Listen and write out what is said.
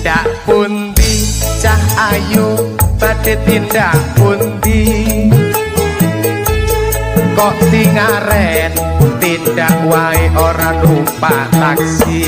Tindak pundi, cah ayu, badhe tindak pundi? Kok tingaren tindak wae ora numpak taksi?